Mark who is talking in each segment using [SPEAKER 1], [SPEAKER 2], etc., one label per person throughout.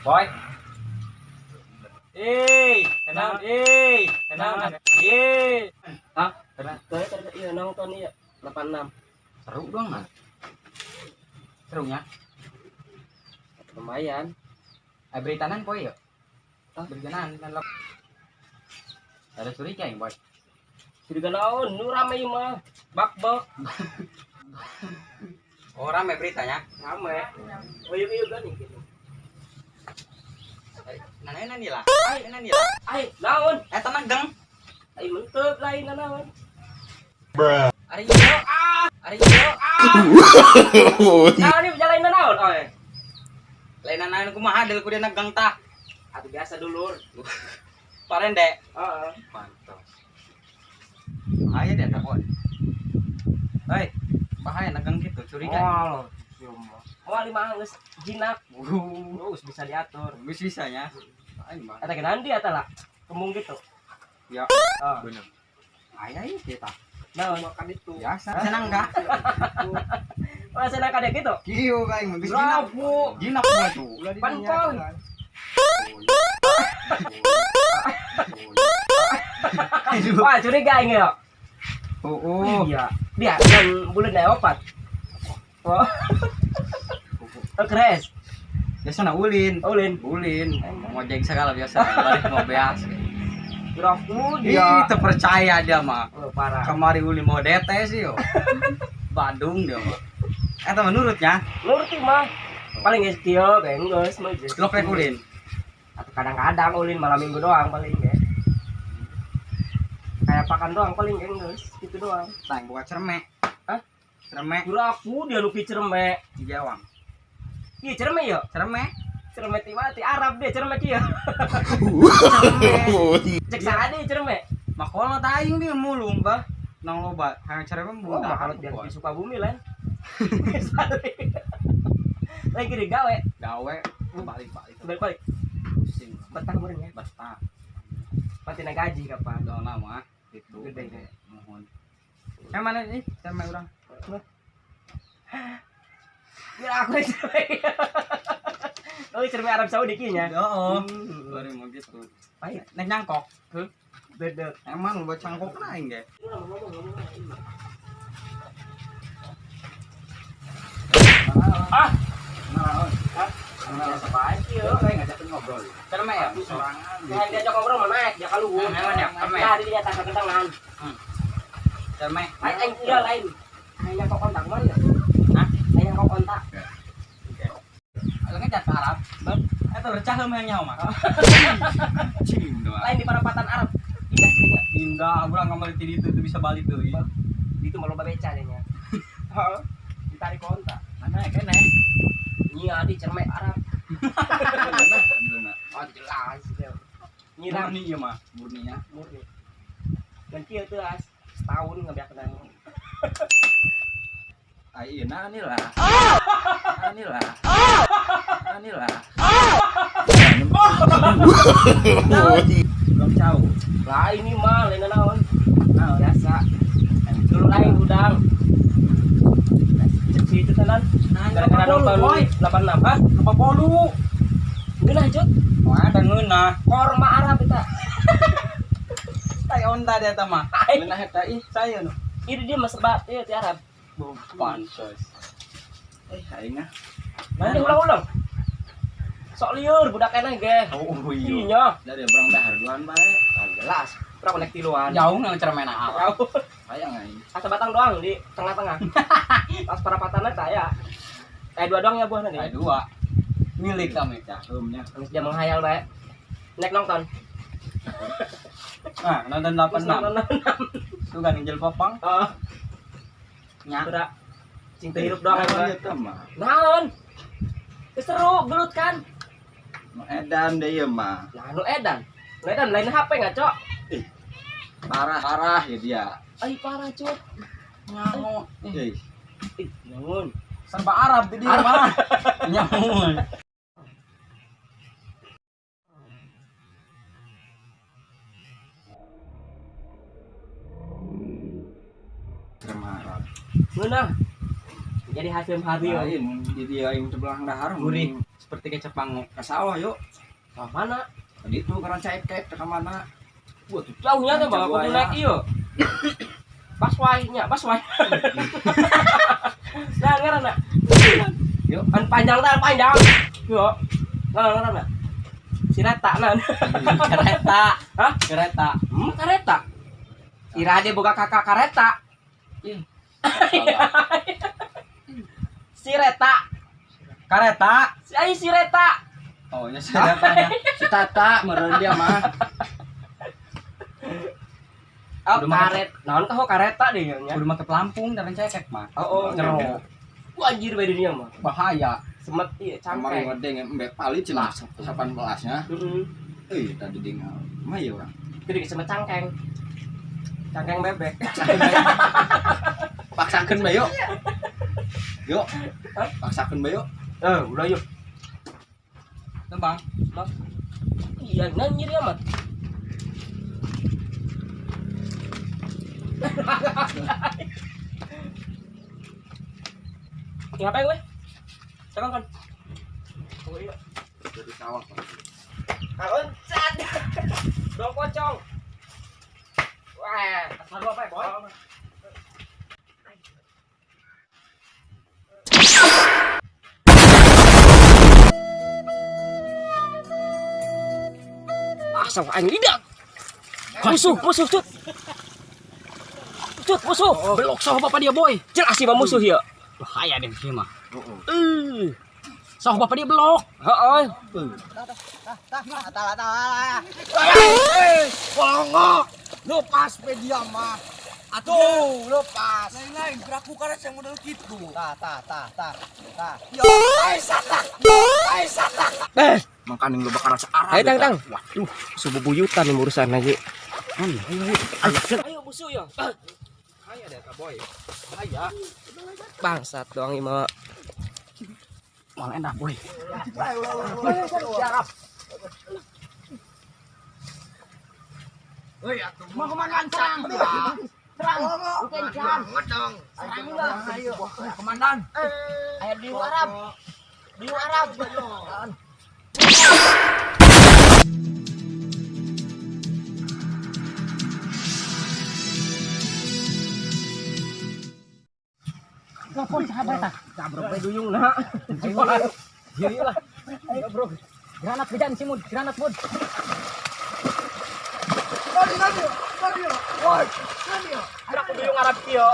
[SPEAKER 1] Boy. Kenal, kenal. Hah? Kenal.
[SPEAKER 2] Iya nonton iya 86.
[SPEAKER 1] Seru dong, Mas. Serunya.
[SPEAKER 2] Lumayan.
[SPEAKER 1] Beritanan poy ya?
[SPEAKER 2] Hah?
[SPEAKER 1] Beritanan kan lo. Ada curiga yang boy.
[SPEAKER 2] Curiga naon? Nu rame ieu mah. Bak-bak.
[SPEAKER 1] Oh, rame beritanya.
[SPEAKER 2] Rame. Oh iya iya gani gitu.
[SPEAKER 1] Nana nila. Ai, nana nila.
[SPEAKER 2] Ai, naon?
[SPEAKER 1] Eta mah geng.
[SPEAKER 2] Ai menteg lain naon.
[SPEAKER 3] Bruh.
[SPEAKER 1] Ari yo ah, ari yo ah.
[SPEAKER 2] Nah, ini lain naon oe.
[SPEAKER 1] Lain naon kumaha deul ku dia negang tah.
[SPEAKER 2] Atuh biasa dulur.
[SPEAKER 1] Parende.
[SPEAKER 2] Heeh.
[SPEAKER 1] Pantos. Bahaya dia takut. Hei, bahaya negang gitu, curiga.
[SPEAKER 2] Oh, moal mah geus jinak. Geus bisa diatur.
[SPEAKER 1] Geus bisa nya. Aing mah.
[SPEAKER 2] Eta geus dia eta lah. Kembung gitu.
[SPEAKER 1] Ya.
[SPEAKER 2] Heeh.
[SPEAKER 1] Bener. Aya ieu kita.
[SPEAKER 2] Naon makan itu.
[SPEAKER 1] Biasa. Senang enggak?
[SPEAKER 2] Wah, senang kada gitu.
[SPEAKER 1] Kieu aing mah geus jinak.
[SPEAKER 2] Bravo.
[SPEAKER 1] Jinak mah tuh.
[SPEAKER 2] Pan pon. Wah, curiga aing ya.
[SPEAKER 1] Oh,
[SPEAKER 2] Iya. Dia kan bulan aya opat. Oh. Oh, kres.
[SPEAKER 1] Biasa na ulin.
[SPEAKER 2] Ulin.
[SPEAKER 1] Ulin. Ngojek segala biasa. Balik mau beas.
[SPEAKER 2] Bravo
[SPEAKER 1] Ih,
[SPEAKER 2] dia.
[SPEAKER 1] terpercaya dia mah.
[SPEAKER 2] Oh, parah.
[SPEAKER 1] Kamari ulin mau DT sih yo. Bandung dia mah. Eta menurutnya,
[SPEAKER 2] Nurti mah. Paling geus kieu geus mah geus.
[SPEAKER 1] lo rek ulin.
[SPEAKER 2] Atau kadang-kadang ulin malam minggu doang paling ya. Kayak pakan doang paling geus gitu doang.
[SPEAKER 1] Tang buka cermek.
[SPEAKER 2] Hah?
[SPEAKER 1] Cermek
[SPEAKER 2] Juraku dia lupi cermek.
[SPEAKER 1] Jawang.
[SPEAKER 2] Iya cermek ya.
[SPEAKER 1] Cermek.
[SPEAKER 2] Cermek ti Arab dia cermek ieu. Cek saha deui cermek.
[SPEAKER 1] Makola taing dia mulung bah. Nang loba hayang cermek
[SPEAKER 2] Oh,
[SPEAKER 1] mun
[SPEAKER 2] kalau dia di Sukabumi lain. Lain kiri gawe,
[SPEAKER 1] Gawe balik-balik
[SPEAKER 2] balik-balik.
[SPEAKER 1] pusing.
[SPEAKER 2] Betah meureun ya.
[SPEAKER 1] Betah.
[SPEAKER 2] Pati na gaji kapan.
[SPEAKER 1] Udah lama gitu.
[SPEAKER 2] Gede deh.
[SPEAKER 1] Mohon. Mana nih? Cermek urang.
[SPEAKER 2] Biar aku cermek. Oh, cermek Arab Saudi kieu nya.
[SPEAKER 1] Heeh. Baru mau gitu.
[SPEAKER 2] Pahit.
[SPEAKER 1] Nek nyangkok. Heuh.
[SPEAKER 2] Beda.
[SPEAKER 1] Emang lu cangkok na aing ge.
[SPEAKER 2] Ah,
[SPEAKER 1] Nah,
[SPEAKER 2] ah, biasa bae kieu.
[SPEAKER 1] saya ngajakin ngobrol. Cermek ya? Sorangan.
[SPEAKER 2] Jangan diajak ngobrol mah naik, dia kaluhur.
[SPEAKER 1] Memang ya, cermek.
[SPEAKER 2] Nah, di atas ketengan.
[SPEAKER 1] Cermek.
[SPEAKER 2] Lain aing iya lain. Aing yang kok kontak mana ya?
[SPEAKER 1] Hah?
[SPEAKER 2] Aing yang kok kontak.
[SPEAKER 1] Lu ngejat ke Arab. Eta recah mah nyaho mah. Cing doa.
[SPEAKER 2] Lain di perapatan Arab. Indah sininya.
[SPEAKER 1] Indah, urang kamari ti ditu teu bisa balik deui.
[SPEAKER 2] Itu mah loba beca nya. Heeh. Ditarik kontak.
[SPEAKER 1] Mana ya kene?
[SPEAKER 2] Nyi adi cermek Arab.
[SPEAKER 1] Mana?
[SPEAKER 2] Oh, jelas gitu. Nyiram
[SPEAKER 1] Murni ieu mah, murninya.
[SPEAKER 2] murni. Dan kieu teu as setahun ngebeak kenang.
[SPEAKER 1] Ai ieu nah lah. Anilah. Anilah. Belum jauh.
[SPEAKER 2] Lah ini mah lain naon.
[SPEAKER 1] Nah,
[SPEAKER 2] Biasa. Dulu lain gudang. Cek situ tenan. Gara-gara nonton 86 hah?
[SPEAKER 1] Lupa bolu.
[SPEAKER 2] Ngeunah cut.
[SPEAKER 1] Wah, ada ngeunah.
[SPEAKER 2] Korma Arab eta.
[SPEAKER 1] Tai onta dia eta mah. Ngeunah eta ih saya nu.
[SPEAKER 2] Ini dia mah sebat ieu ti Arab.
[SPEAKER 1] Pantes. Aing ah.
[SPEAKER 2] Nanti ulang-ulang. Sok liur budak eneh ge.
[SPEAKER 1] Oh iya.
[SPEAKER 2] Iya.
[SPEAKER 1] Dari berang dahar duan bae.
[SPEAKER 2] Ah, jelas. Kurang naik tiluan.
[SPEAKER 1] Jauh nang cermena Arab.
[SPEAKER 2] Jauh.
[SPEAKER 1] Sayang aing.
[SPEAKER 2] Asa batang doang di tengah-tengah. Pas parapatannya saya. Kayak dua doang ya buah nanti.
[SPEAKER 1] Kayak dua. Milik kami cahumnya.
[SPEAKER 2] Terus dia menghayal bae. Nek nonton.
[SPEAKER 1] Nah, nonton 86.
[SPEAKER 2] Nonton
[SPEAKER 1] Tuh kan Angel Popang.
[SPEAKER 2] Oh,
[SPEAKER 1] Nya.
[SPEAKER 2] berak. Cing teu hirup doang
[SPEAKER 1] Naon
[SPEAKER 2] eta.
[SPEAKER 1] eta mah.
[SPEAKER 2] Naon? Seru gelut kan?
[SPEAKER 4] Nu edan deh ieu mah.
[SPEAKER 2] Nah, nu edan. Nu edan lain HP ngaco.
[SPEAKER 4] Parah parah ya dia.
[SPEAKER 2] Ai parah cut.
[SPEAKER 1] Nyaho.
[SPEAKER 4] Eh,
[SPEAKER 2] Ih, naon?
[SPEAKER 1] Serba Arab di dia mah. Nyaho.
[SPEAKER 4] serem Arab.
[SPEAKER 2] Ngeunah. Jadi hasil hari
[SPEAKER 4] Lain di dia aing sebelah dahar
[SPEAKER 2] Gurih.
[SPEAKER 1] Seperti kecap bango.
[SPEAKER 4] Ke sawah yuk.
[SPEAKER 2] Sawah mana?
[SPEAKER 4] Tadi itu karena cekek ke mana?
[SPEAKER 2] Wah, tuh jauhnya tuh bang, aku naik iyo. Baswai nya, baswai. Nah, ngaran nak.
[SPEAKER 4] Yuk.
[SPEAKER 2] Kan panjang dah, panjang. Yo. Nah, ngaran nak. Sireta nan.
[SPEAKER 1] Kereta.
[SPEAKER 2] Hah?
[SPEAKER 1] Kereta.
[SPEAKER 2] Kareta. Ira dia boga kakak kareta. Sireta.
[SPEAKER 1] Kareta.
[SPEAKER 2] Si ai sireta.
[SPEAKER 1] Oh, nya siretanya.
[SPEAKER 4] Si Tata meureun dia mah.
[SPEAKER 2] Oh,
[SPEAKER 1] Udah makan.
[SPEAKER 2] karet. Naon kah kareta deh nya.
[SPEAKER 1] Kudu make pelampung dan cekek mah.
[SPEAKER 2] Oh, oh,
[SPEAKER 1] Jero.
[SPEAKER 2] Wah, anjir bae dunia mah.
[SPEAKER 1] Bahaya.
[SPEAKER 2] Semet ieu
[SPEAKER 4] Kamari
[SPEAKER 2] cangkeng.
[SPEAKER 4] ngedeng embe palit cenah 18 nya.
[SPEAKER 2] Heeh.
[SPEAKER 4] Euy tadi dengal. Mah ya urang.
[SPEAKER 2] Gede semet cangkeng. Cangkeng bebek.
[SPEAKER 4] Paksakeun bae yuk. Yuk. Paksakeun bae yuk.
[SPEAKER 2] Eh, udah yuk.
[SPEAKER 1] Tuh, Bang.
[SPEAKER 2] Bang. Iya, anjir ya, Mat. Ngapain gue? Sekarang kan. Oh iya.
[SPEAKER 4] Dari sawah. Pak.
[SPEAKER 2] Loncat. Dong pocong. Wah, asal apa ya, boy? Ah, sama aing lidah. Musuh, musuh, cut. Cut, musuh.
[SPEAKER 1] Belok sawah bapak dia, boy.
[SPEAKER 2] Jelas sih musuh ya.
[SPEAKER 1] Bahaya deh sih mah.
[SPEAKER 2] Eh,
[SPEAKER 1] Sawah bapak dia belok.
[SPEAKER 2] heeh.
[SPEAKER 3] Kolongo, lepas media mah. Atuh, lepas. Lain-lain, geraku karena saya model gitu. Tah, tah, tah, tah, tah. Yo, ai salah. Ai salah.
[SPEAKER 2] Eh,
[SPEAKER 4] Makaning lo bakal rasa Arab.
[SPEAKER 2] ayo tang tang. Waduh, sububuyutan nih urusan lagi.
[SPEAKER 1] Ayo, ayo, ayo.
[SPEAKER 2] Ayo musuh ya.
[SPEAKER 1] Bahaya deh, boy. Bahaya.
[SPEAKER 2] Bangsat doang ini mah.
[SPEAKER 1] Malah enak, boy.
[SPEAKER 3] Hei, atuh. Mau komandan serang. Serang. Serang. Serang. Ayo, komandan.
[SPEAKER 2] Ayo di Arab. Di Arab. Telepon sahabat tah. Cabrok bae duyung nah.
[SPEAKER 1] Diri lah. Ayo, bro. Granat bidan simud, granat bud.
[SPEAKER 2] Aku duyung Arab kieu.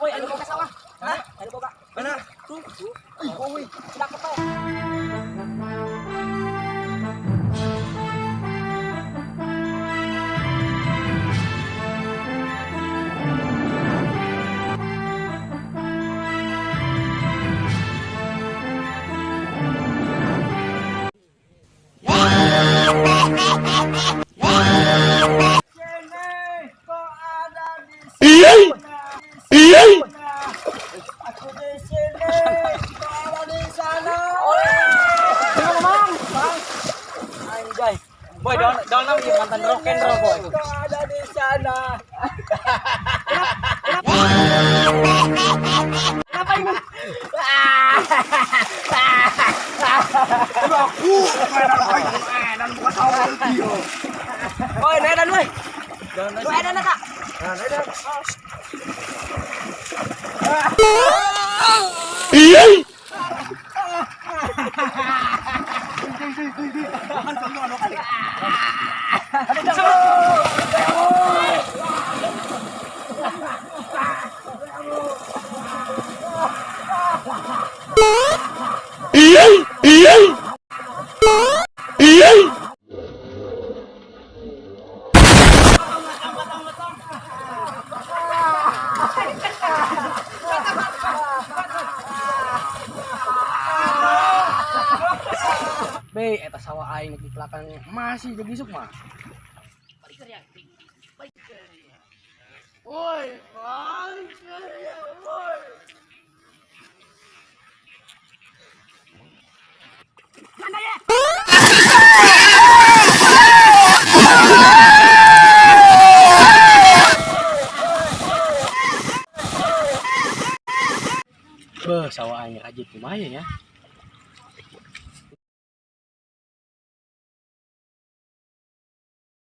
[SPEAKER 2] Woi, anu boga sawah. Hah? Anu boga.
[SPEAKER 3] Mana?
[SPEAKER 2] Tuh, tuh. Woi, tidak ketok.
[SPEAKER 3] Aku di sini, kau ada di sana.
[SPEAKER 2] Anjay. Boy, down down nam ieu mantan rock and roll, boy.
[SPEAKER 3] Kau ada di sana.
[SPEAKER 2] Kenapa ini?
[SPEAKER 3] Edan bukan sawah dia.
[SPEAKER 2] Boy, edan boy. Boy, edan kak. Be, eta sawah aing di belakang masih jadi isuk mah. Woi, balik ya, woi. Beuh, sawah aing rajin lumayan ya.